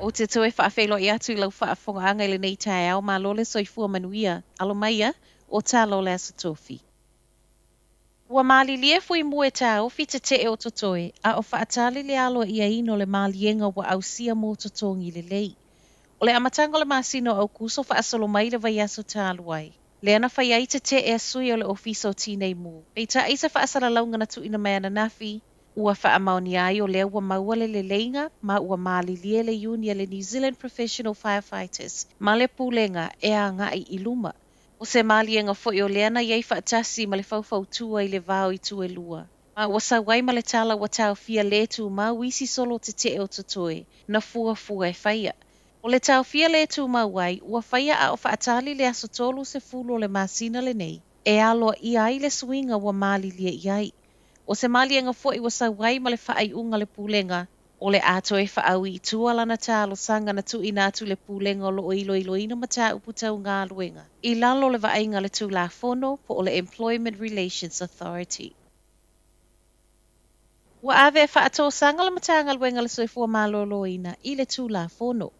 Ou te toe faafeiloai atu i lau faafofogaaga i lenei taeao, malo le soifua manuia. Alo maia, o talo le Aso Tofi. Ua malilie Fuimu e taofi tetee o totoe, a o faatali le aloaiaina o le maliega ua ausia mo totogi lelei. O le amataga o le masina o Aokuso faasolo mai le vaiaso talu ai, lea na fai ai tetee a sui o le Ofisa o Tinei Mu. Peitai i se faasalalauga na tuuina mai ananafi, ua faamaonia ai o lea ua maua le leleiga ma ua malilie le iuni a le New Zealand Professional Firefighters ma le Pulega e agai i luma. O se maliega foi o lea na i ai faatasi ma le faufautua i le va o itu e lua, ma ua sau ai ma le tala ua taofia le tumau isi solo tetee o totoe na fuafua e faia. O le taofia le tumau ai, ua faia a o faatali le aso 30 o le masina lenei, e aloaia ai le suiga ua malilie i ai. O se maliega foi ua sau ai ma le faaiuga a le Pulega, o le a toe faaui i tua lana talosaga na tuuina atu i le Pulega o lo o iloiloina mataupu tau galuega i lalo o le vaaiga a le Tulafono po o le Employment Relations Authority. Ua ave e faatosaga le Matagaluega o le Soifua Maloloina i le Tulafono.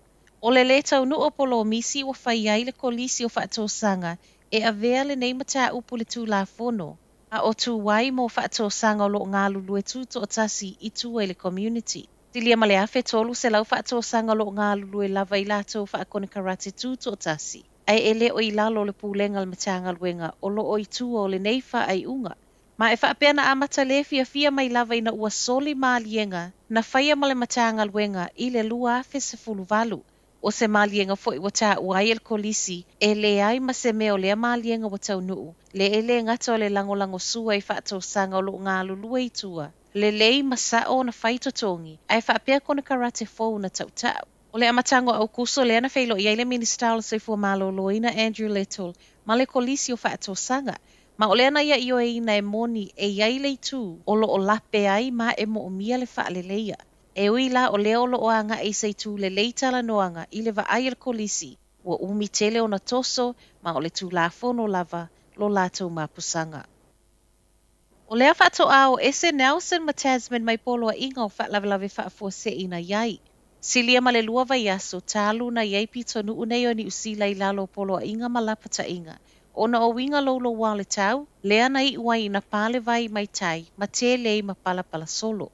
O le lē taunuu o polomisi ua fai ai le Kolisi o Faatosaga e avea lenei mataupu i le Tulafono a o tu ai mo faatosaga o lo o galulue tutoatasi i tua i le community. Silia ma le 1,300 faatosaga o lo o galulue lava i latou faakonekarate tutoatasi, ae e le o i lalo o le pulega a le Matagaluega o lo o i tua o lenei faaiuga. Ma e faapea na amata le fiafia mai lava ina ua soli maliega na faia ma le Matagaluega i le 2018. O se maliega foi ua taua ai e le Kolisi e leai ma se mea o lea maliega ua taunuu, le e le gata o le lagolagosua i faatosaga o lo o galulue i tua, lelei ma sao ona fai totogi, ae faapea konekarate fou na tautau. O le amataga o Aokuso lea na feiloai ai le Minisita o le Soifua Maloloina Andrew Little ma le Kolisi o Faatosaga, ma o lea na ia ioeina e moni e i ai le itu o lo o lape ai ma e moomia le faaleleia. E ui la o lea o lo o agai i se itu lelei talanoaga i le vaai a le Kolisi, ua umi tele ona toso ma o le Tulafono lava lo latou mapusaga. O lea faatoa o ese Nelson ma Tasman mai poloaiga o faalavelave faafuasei na i ai. Silia ma le 2 vaiaso, talu na i ai pitonuu nei o Niu Sila i lalo o poloaiga ma lapataiga. Ona o uiga louloua o le tau, lea na iu ai ina pā le vai mai tai ma tēlei ma palapala solo.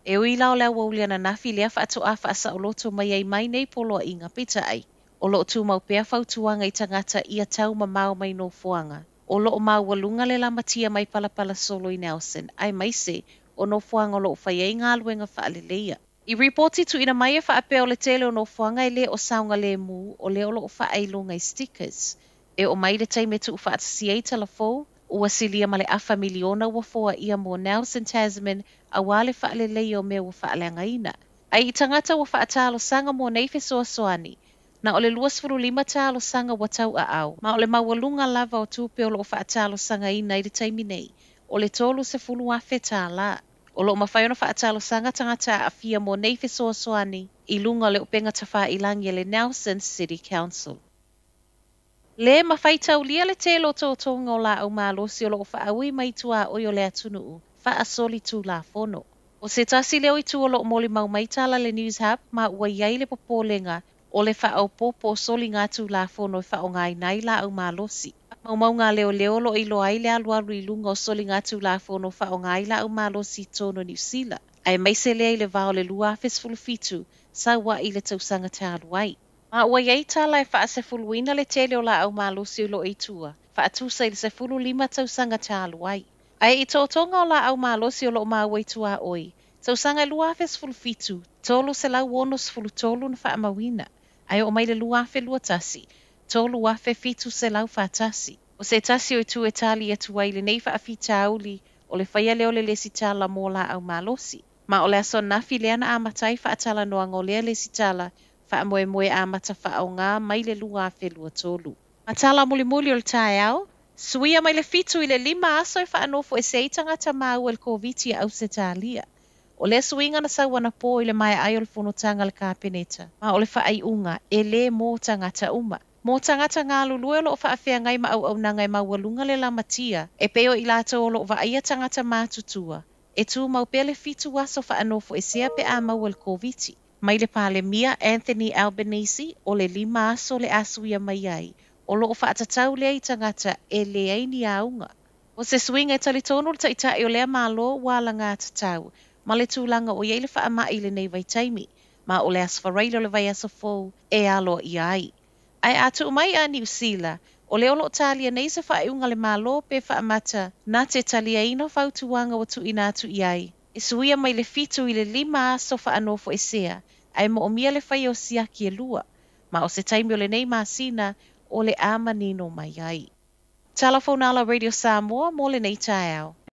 E ui la o le aoauli ananafi lea faatoa faasaoloto mai ai mai nei poloaiga, peitai, o lo o tumau pea fautuaga i tagata ia taumamao mai nofoaga. O lo o maualuga le lamatia mai palapala solo i Nelson, aemaise o nofoaga o lo o fai ai galuega faaleleia. I ripoti tuuina mai e faapea o le tele o nofoaga e le o saogalemu o lea o lo o faailoga i stickers. E oo mai le taimi e tuufaatasia ai talafou, ua silia ma le afa miliona ua foaia mo Nelson Tasman aua le faaleleia o mea ua faaleagaina. Ae i tagata ua faatalosaga mo nei fesoasoani, na o le 25 talosaga ua tauaao, ma o le maualuga lava o tupe o lo o faatalosagaina i le taimi nei, o le $30,000. O lo o mafai ona faatalosaga tagata aafia mo nei fesoasoani i luga o le upega tafailagi a le Nelson City Council. Le mafai taulia le tele o totoga o laau malosi o lo o faaui mai tuaoi o le atunuu, faasoli tulafono. O se tasi lea o itu o lo o molimau mai tala a le News Hub ma ua i ai le popolega o le faaopoopo o soliga tulafono e faaaogaina ai laau malosi. Faamaumauga a leoleo o lo o iloa ai le alualu i luga o soliga tulafono faaaoga ai laau malosi i totonu o Niu Sila, aemaise lea i le va o le 2017 sau ai i le tausaga talu ai. Ma ua i ai tala e faasefuluina le tele o laau malosi o lo o i tua, faatusa i le 15 tausaga talu ai. Ae i totoga o laau malosi o lo o maua i tuaoi, tausaga e 2017, 363 na faamauina, ae oo mai le 2021, 3,741. O se tasi o itu e tali atu ai i lenei faafitauli o le faia lea o le lesitala mo laau malosi. Ma o le aso ananafi lea na amata ai faatalanoaga o lea lesitala faamoemoe amata faaaoga mai le 2023. Ma tala mulimuli o le taeao, suia mai le 7 i le 5 aso e faanofoesea ai tagata maua i le Koviti a Ausetalia. O lea suiga na sau anapo i le maea ai o le fonotaga a le Kapeneta, ma o le faaiuga e lē mo tagata uma. Mo tagata galulue o lo o faafeagai ma auaunaga e maualuga le lamatia, e pei o i latou o lo o vaaia tagata matutua, e tumau pea le 7 aso faanofoesea pe a maua i le Koviti. mai le Palemia Anthony Albanese, o le 5 aso o le a suia mai ai, o loo faatatau lea i tagata e leai ni auga. O se suiga e talitonu le Taitai o lea Malo ua alagatatau ma le tulaga o i ai le faamai i lenei vaitaimi, ma o le Aso Faraile o le vaiaso fou e aloaia ai. Ae a tuu mai a Niu Sila, o lea o loo talia nei se faaiuga a le Malo pe faamata na te taliaina fautuaga ua tuuina atu i ai, e suia mai le 7 i le 5 aso faanofoesea, ae moomia le faia o siaki e 2, ma o se taimi o lenei masina o le a manino mai ai. Tala Fonala Radio Samoa mo lenei taeao.